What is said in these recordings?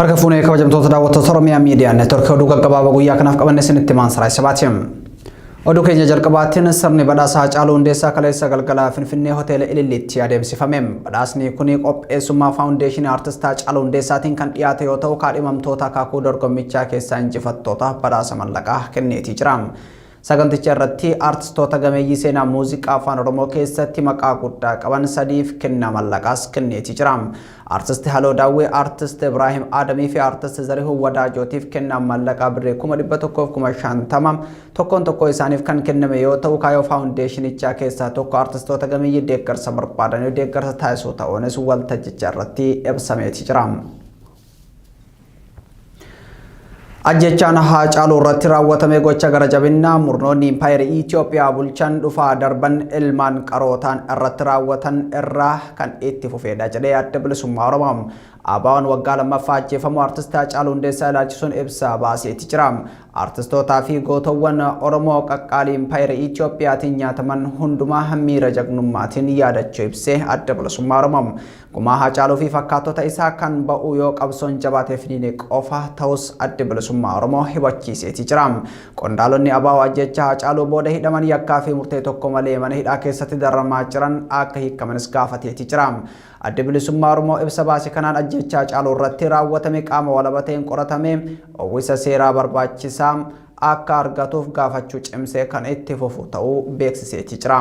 Harka fuunee kabajamtoota daawwattoota Oromiyaa Miidiyaa Neetworkii oduu gaggabaabaa guyyaa kanaaf qabanne isinitti himaan Saraay Sabaati. Oduu keenya jalqabaattiin sirni badhaasa Haacaaluu Hundeessaa kaleessa galgala Finfinnee Hoteela Ililliitti adeemsifame. Badhaasni kun qopheessummaa Faawundeeshinii Artist Haacaaluu Hundeessaatiin kan dhiyaate yoo ta'u kaadhimamtoota akaakuu dorgommichaa keessaa injifattoota badhaasa mallaqaa kenneetii jira. Saganticha irratti artistoota gameeyyii seenaa muuziqaa Afaan Oromoo keessatti maqaa guddaa qaban sadiif kennaa mallaqaas kenneetii jira. Artisti Haloo Daawwee, Artist Ibraahim Aadamii fi Artist Zarihun Wadaajootiif kennaan mallaqaa birrii 150,000 tokkoon tokkoo isaaniif kan kenname yoo ta'u kaayoo faawundeeshinichaa keessaa tokko artistoota gameeyyii deeggarsa barbaadaniif deeggarsa taasisuu ta'uunis waltajjicha irratti ibsameetii jira. Ajjechaan Haacaaluu irratti raawwatame gocha gara jabinnaa murnoonni impaayera Itoophiyaa bulchan dhufaa darban ilmaan qarootaan irratti raawwatan irraa kan itti fufeedha jedhee Adda Bilisummaa Oromoo. ABOn waggaa lammaffaa ajjeefamuu Artist Haacaaluu Hundeessaa ilaalchisuun ibsa baaseeti jira. Artistootaa fi gootowwan Oromoo qaqqaalii impaayera Itoophiyaatiin nyaataman hundumaa miira jagnummaatiin yaadachuu ibsee Adda Bilisummaa Oromoo. Gumaa Haacaaluu fi fakkaattota isaa kan ba'u yoo qabsoon jabaatee finiine qofa ta'us Addi Bilisummaa Oromoo hibachiiseeti jira. Qondaalonni ABO ajjeechaa Haacaaluu booda hidhaman yakkaa fi murtee tokko malee mana hidhaa keessatti dararamaa jiran akka hiikkamanis gaafateeti jira. Addi Bilisummaa Oromoo ibsa baase kanaan ajjeechaa Haacaaluu irratti raawwatame qaama walaba ta'een qoratamee uwwisa seeraa barbaachisaa akka argatuuf gaafachuu cimsee kan itti fufu ta'uu beeksiseeti jira.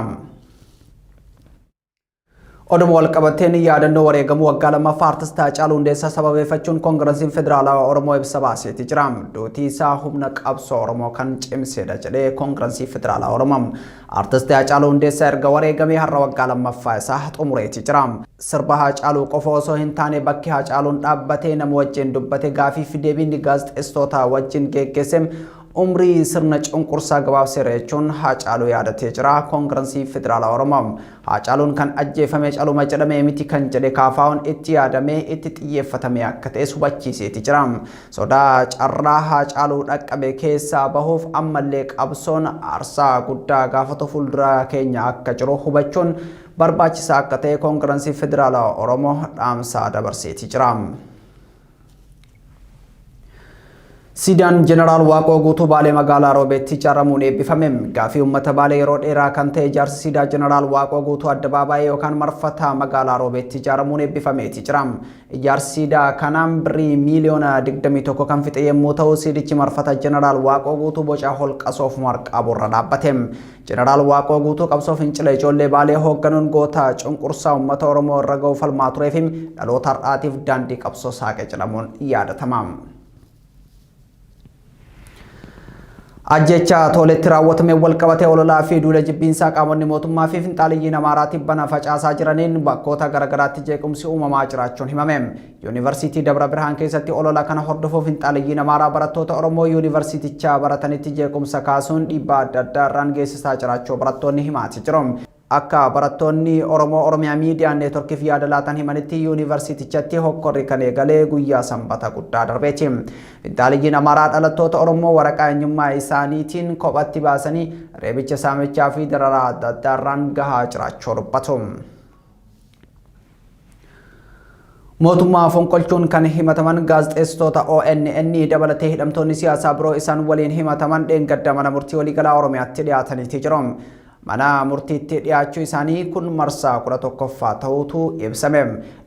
Oduma walqabateen yaadannoo wareegamuu waggaa lammaffaa Artist Haacaaluu Hundeessaa sababeeffachuun Koongiransiin Federaalawaa Oromoo ibsa baaseeti jira. Duutii isaa humna qabsoo Oromoo kan cimseedha jedhee Koongiransii Federaalawaa Oromoo. Artist Haacaaluu Hundeessaa erga wareegamee har'a waggaa lammaffaa isaa xumureeti jira. Sirba Haacaaluu qofa osoo hin taane bakki Haacaaluun dhaabbatee nama wajjin dubbate gaafii fi deebiin gaazexeessitoota wajjin geggeesse Umrii sirna cunqursaa gabaabseera jechuun Haacaaluu yaadatee jira. Koongiransii Federaalaa Oromoo. Haacaaluun kan ajjeefame caluma jedhamee miti kan jedhe KFOn itti yaadamee itti xiyyeeffatamee akka ta'es hubachiiseeti jira. Sodaa carraa Haacaaluu dhaqqabe keessaa bahuuf ammallee qabsoon aarsaa guddaa gaafatu fuuldura keenya akka jiru hubachuun barbaachisaa akka ta'e Koongiransii Federaalaa Oromoo dhaamsa dabarseeti jira. Siidaan Jeneraal Waaqoo Guutuu Baalee magaalaa Roobeetti ijaaramuun eebbifame. Gaaffii uummata Baalee yeroo dheeraa kan ta'e ijaarsi siidaa Jeneraal Waaqoo Guutuu addabaabaayii yookaan marfata magaalaa Roobeetti ijaaramuun eebbifameeti jira. Ijaarsi siidaa kanaan birrii miiliyoona 21 kan fixe yommuu ta'u siidichi marfata Jeneraal Waaqoo Guutuu boca holqa Soofumar qaburra dhaabbate. Jeneraal Waaqoo Guutuu qabsoo fincila ijoollee Baalee hoogganuun goota cunqursaa uummata Oromoo irra ga'u falmaa turee fi dhaloota har'aatiif daandii qabsoo saaqe jedhamuun yaadatama. Ajjeechaa Tooleetti raawwatameen walqabatee ololaa fi duula jibbiinsaa qaamonni mootummaa fi finxaaliyyiin Amaaraa tibbana facaasaa jiraniin bakkoota garagaraatti jeequmsi uumamaa jiraachuun himame. Yuunivarsiitii Dabra Birhaan keessatti olola kana hordofuun finxaaleyyiin Amaaraa barattoota Oromoo yuunivarsiitichaa baratanitti jeequmsa kaasuun dhiibbaa adda addaa irraan geessisaa jiraachuu barattoonni himaati jiru. Akka barattoonni Oromoo Oromiyaa Miidiyaa Neetworkiif yaada laatan himanitti yuunivarsiitichatti hokkorri kan eegale guyyaa Sanbata guddaa darbeeti. Finxaaleyyiin Amaaraa dhalattoota Oromoo waraqaa eenyummaa isaaniitiin kophatti baasanii reebicha saamichaa fi dararaa adda addaa irraan gahaa jiraachuu dubbatu. Mootummaa fonqolchuun kan himataman gaazexeessitoota ONN dabalatee hidhamtoonni siyaasaa biroo isaan waliin himataman dheengadda mana murtii waliigalaa Oromiyaatti dhiyaataniiti jiru. Mana murtiitti dhiyaachuu isaanii kun marsaa 11ffaa ta'uutu ibsame.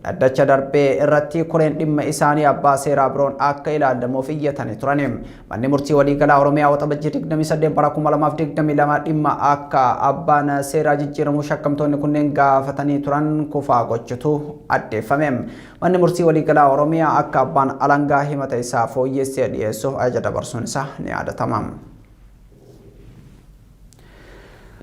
Dhaddacha darbee irratti koreen dhimma isaanii abbaa seeraa biroon akka ilaalamuuf iyyatanii turani. Manni Murtii Waliigalaa Oromiyaa Waxabajjii 28 bara 2022 dhimma akka abbaan seeraa jijjiiramu shakkamtoonni kunneen gaafatanii turan kufaa gochutu addeeffame. Manni Murtii Waliigalaa Oromiyaa akka abbaan alangaa himata isaa fooyyessee dhiyeessuuf ajaja dabarsuun isaa ni yaadatama.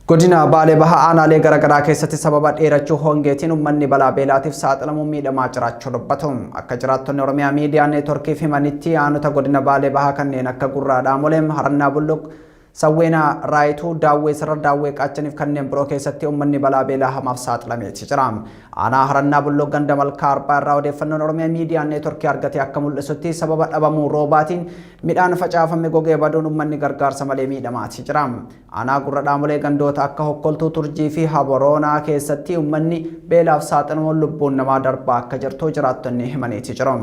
Godina Baalee Bahaa aanaalee garaagaraa keessatti sababa dheerachuu hongeetiin uummanni balaa beelaatiif saaxilamuun miidhamaa jiraachuu dubbatu. Akka jiraattonni Oromiyaa Miidiyaa Neetworkiif himanitti aanota godina Baalee Bahaa kanneen akka Gurraa Dhaamolee, Harannaa Bulluq, Sawweenaa Raayituu, Daawwee Sarar, Daawwee Qaachaniif kanneen biroo keessatti uummanni balaa beelaa hamaaf saaxilameeti jira. Aanaa Harannaa Bulluq ganda Malkaa Arbaa irraa odeeffannoon Oromiyaa Miidiyaa Neetworkii argate akka mul'isutti sababa dhabamuu roobaatiin Midhaan facaafame gogee baduun ummanni gargaarsa malee miidhamaati jira. Aanaa Gurra Dhaamolee gandoota akka Hokkoltuu, Turjii fi Haboroonaa keessatti ummanni beelaaf saaxilamuun lubbuun namaa darbaa akka jirtu jiraattonni himaniiti jiru.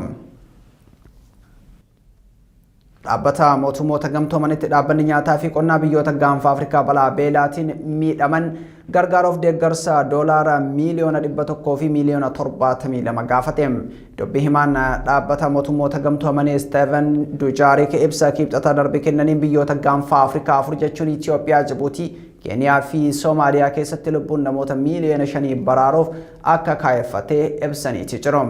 Dhaabbata Mootummoota Gamtoomanitti dhaabbanni nyaataa fi qonnaa biyyoota gaanfa Afrikaa balaa beelaatiin miidhaman gargaaruuf deeggarsa doolaara miiliyoona 100 fi miiliyoona 72 gaafate. Dubbi himaan dhaabbata mootummoota gamtoomanii Steven Dujaarik ibsa kibxata darbe kennaniin biyyoota gaanfa Afrikaa afur jechuun Itoophiyaa, Jibuutii, Keeniyaa fi Soomaaliyaa keessatti lubbuun namoota miiliyoona 5 baraaruuf akka kaayeffatee ibsaniiti jiru.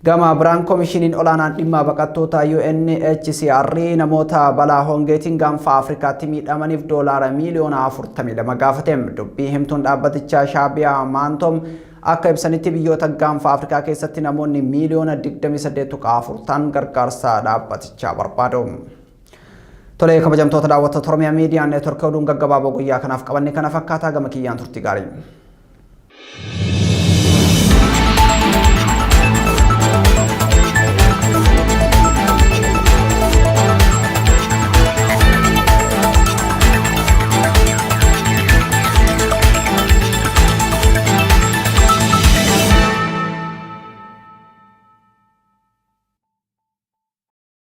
Gama biraan Komishiniin Olaanaan Dhimma Baqattootaa UNHCR namoota balaa hongeetiin gaanfa Afrikaatti miidhamaniif doolaara miiliyoona 42 gaafate. Dubbii himtuun dhaabbatichaa Shaabiyaa Maantoom akka ibsanitti biyyoota gaanfa Afrikaa keessatti namoonni miiliyoona 28.4 ta'an gargaarsa dhaabbatichaa barbaadu. Tolee kabajamtoota daawwattoota Oromiyaa Miidiyaa Neetwork oduun gaggabaaboo guyyaa kanaaf qabanne kana fakkaataa gama kiyyaan turtii gaarii.